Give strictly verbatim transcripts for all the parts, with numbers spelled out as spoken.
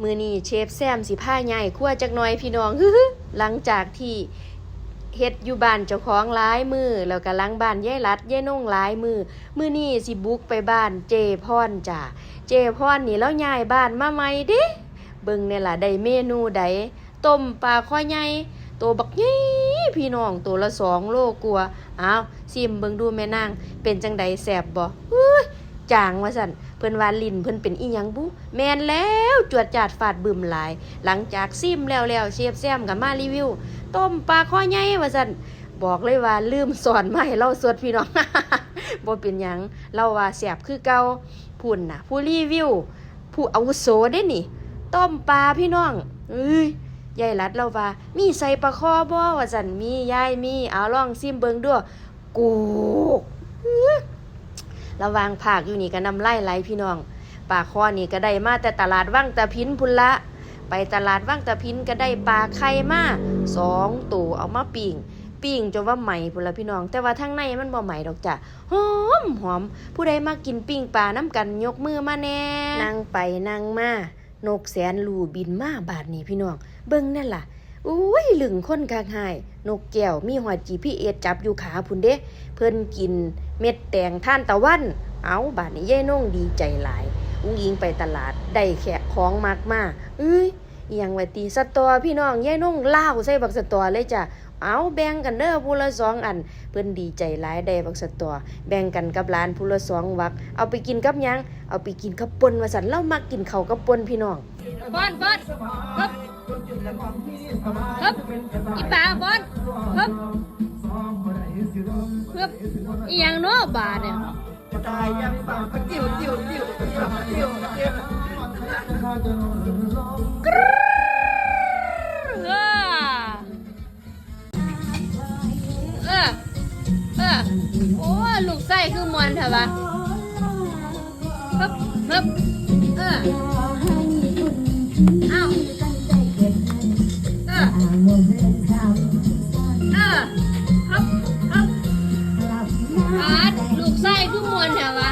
มื้อนี้เชฟแซมสิพาย้ายครัวจักหน่อยพี่น้อง หลังจากที่เฮ็ดอยู่บ้านเจ้าของหลายมื้อ แล้วก็หลังบ้านยายหลัดยายนงหลายมื้อ มื้อนี้สิบุกไปบ้านเจพรจ้า เจพรนี่ลาวย้ายบ้านมาใหม่เด้ เบิ่งแหน่ล่ะได้เมนูใด ต้มปลาคอใหญ่ โตบักใหญ่พี่น้อง โตละสองโลกว่า อ้าว ซิมเบิ่งดูแม่นาง เป็นจั่งใด แซ่บบ่ อื้อ จางว่าซั่น เพิ่นว่าลิ้นเพิ่นเป็นอิหยังบุ แม่นแล้ว จวดจาดฟาดบึ้มหลาย หลังจากซิมแล้วแล้ว เชฟแซมก็มารีวิว ต้มปลาคอใหญ่ว่าซั่น บอกเลยว่าลืมซ้อนมาให้ลาวสดพี่น้อง บ่เป็นหยัง ลาวว่าแซ่บคือเก่า พุ้นน่ะ ผู้รีวิว ผู้อาวุโสเด้นี่ ต้มปลาพี่น้อง เอ้ย ยายหลัดลาวว่า มีใส่ปลาคอบ่ ว่าซั่น มียาย มี เอาลองซิมเบิ่งดู กูก อื้อ ระหว่างพากอยู่นี่ก็น้ำลายไหลพี่น้อง ปลาคอนี่ก็ได้มาแต่ตลาดวังตะพินพุ้นละ ไปตลาดวังตะพินก็ได้ปลาไข่มาสองโต เอามาปิ้ง ปิ้งจนว่าไหม้พุ้นละพี่น้อง แต่ว่าทางในมันบ่ไหม้ดอกจ้ะ หอมหอม ผู้ใดมักกินปิ้งปลานำกันยกมือมาแหน่ นั่งไปนั่งมา นกแสนรู้บินมาบาดนี้พี่น้อง เบิ่งแหน่ล่ะ อุ้ย ลึงคนคักฮ้าย นกแก้วมีฮอด จีพีเอส จับอยู่ขาพุ้นเด้ เพิ่นกินเม็ดแตงทานตะวัน เอ้า บาดนี้ยายนงดีใจหลาย อุ๋งอิ๋งไปตลาด ได้แขกของมักมา เอ้ย อิหยังวะติ สะตอพี่น้อง ยายนงล้าวใส่บักสะตอเลยจ้ะ เอาแบ่งกันเด้อ ผู้ละสองอัน เพิ่นดีใจหลายได้บักสะตอ แบ่งกันกับหลานผู้ละสองหวัก เอาไปกินกับหยัง เอาไปกินกับป่นว่าซั่น ลาวมักกินข้าวกับป่นพี่น้อง บอน บอน เฮิบ เฮิบ อีป๋า บอน เฮิบ เฮิบ อีหยังเนาะบาดเนี่ย ตายยังปากกระจิ้วจิ้วจิ้วจิ้วจิ้วจิ้ว กรึ๊ด เออ เออ เออ โอ้ ลูกไส้คือมวนเถอะวะ ฮึบ ฮึบ เออ เอ้า เออ เออ ฮับ ฮับ อาด ลูกไส้คือมวนเถอะวะ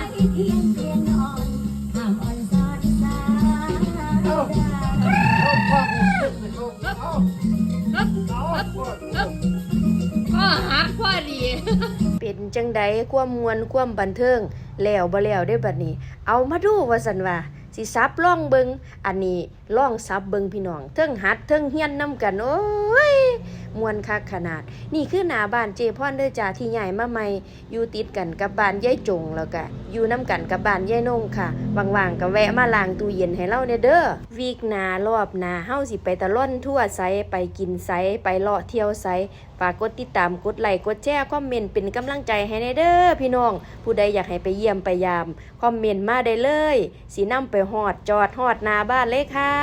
ก็หักพอดี เป็นจั่งใดความม่วนความบันเทิง แล้วบ่แล้วเด้บัดนี้ เอามาดูว่าซั่นว่า สิสับลองเบิ่ง อันนี้ลองสับเบิ่งพี่น้อง เทิงหัดเทิงเฮียนนำกัน โอ้ย ม่วนคักขนาด นี่คือหน้าบ้านเจพรเด้อจ้า ที่ย้ายมาใหม่ อยู่ติดกันกับบ้านยายจง แล้วก็อยู่นำกันกับบ้านยายนงค่ะ ว่างๆก็แวะมาล้างตู้เย็นให้ลาวแหน่เด้อ วีคหน้ารอบหน้า เฮาสิไปตะลอนทัวร์ไส ไปกินไส ไปเลาะเที่ยวไส ฝากกดติดตาม กดไลค์ กดแชร์ คอมเมนต์เป็นกำลังใจให้แหน่เด้อพี่น้อง ผู้ใดอยากให้ไปเยี่ยมไปยาม คอมเมนต์มาได้เลย สินำไปฮอดจอดฮอดหน้าบ้านเลยค่ะ